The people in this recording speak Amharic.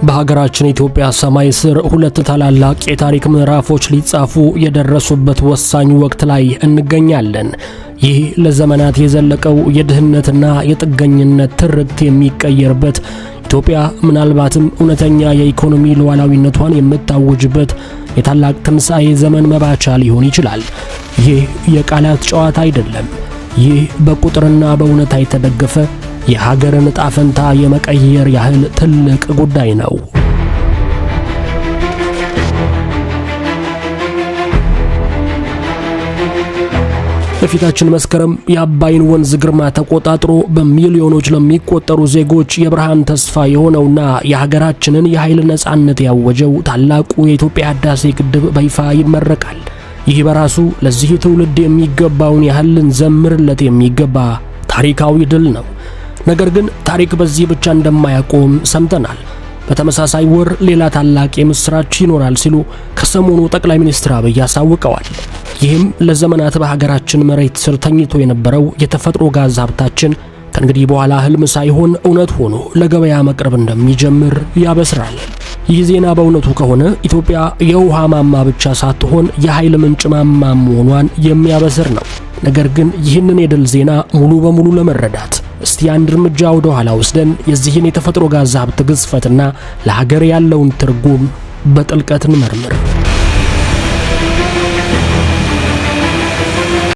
በሀገራችን ኢትዮጵያ ሰማይ ስር ሁለት ታላላቅ የታሪክ ምዕራፎች ሊጻፉ የደረሱበት ወሳኝ ወቅት ላይ እንገኛለን። ይህ ለዘመናት የዘለቀው የድህነትና የጥገኝነት ትርክት የሚቀየርበት፣ ኢትዮጵያ ምናልባትም እውነተኛ የኢኮኖሚ ሉዓላዊነቷን የምታውጅበት የታላቅ ትንሣኤ ዘመን መባቻ ሊሆን ይችላል። ይህ የቃላት ጨዋታ አይደለም። ይህ በቁጥርና በእውነታ የተደገፈ የሀገርን ዕጣ ፈንታ የመቀየር ያህል ትልቅ ጉዳይ ነው። በፊታችን መስከረም የአባይን ወንዝ ግርማ ተቆጣጥሮ በሚሊዮኖች ለሚቆጠሩ ዜጎች የብርሃን ተስፋ የሆነውና የሀገራችንን የኃይል ነጻነት ያወጀው ታላቁ የኢትዮጵያ ህዳሴ ግድብ በይፋ ይመረቃል። ይህ በራሱ ለዚህ ትውልድ የሚገባውን ያህል ልንዘምርለት የሚገባ ታሪካዊ ድል ነው። ነገር ግን ታሪክ በዚህ ብቻ እንደማያቆም ሰምተናል። በተመሳሳይ ወር ሌላ ታላቅ የምስራች ይኖራል ሲሉ ከሰሞኑ ጠቅላይ ሚኒስትር አብይ አሳውቀዋል። ይህም ለዘመናት በሀገራችን መሬት ስር ተኝቶ የነበረው የተፈጥሮ ጋዝ ሀብታችን ከእንግዲህ በኋላ ህልም ሳይሆን እውነት ሆኖ ለገበያ መቅረብ እንደሚጀምር ያበስራል። ይህ ዜና በእውነቱ ከሆነ ኢትዮጵያ የውሃ ማማ ብቻ ሳትሆን የኃይል ምንጭ ማማ መሆኗን የሚያበስር ነው። ነገር ግን ይህንን የድል ዜና ሙሉ በሙሉ ለመረዳት እስቲ አንድ እርምጃ ወደ ኋላ ወስደን የዚህን የተፈጥሮ ጋዝ ሀብት ግዝፈትና ለሀገር ያለውን ትርጉም በጥልቀት እንመርምር።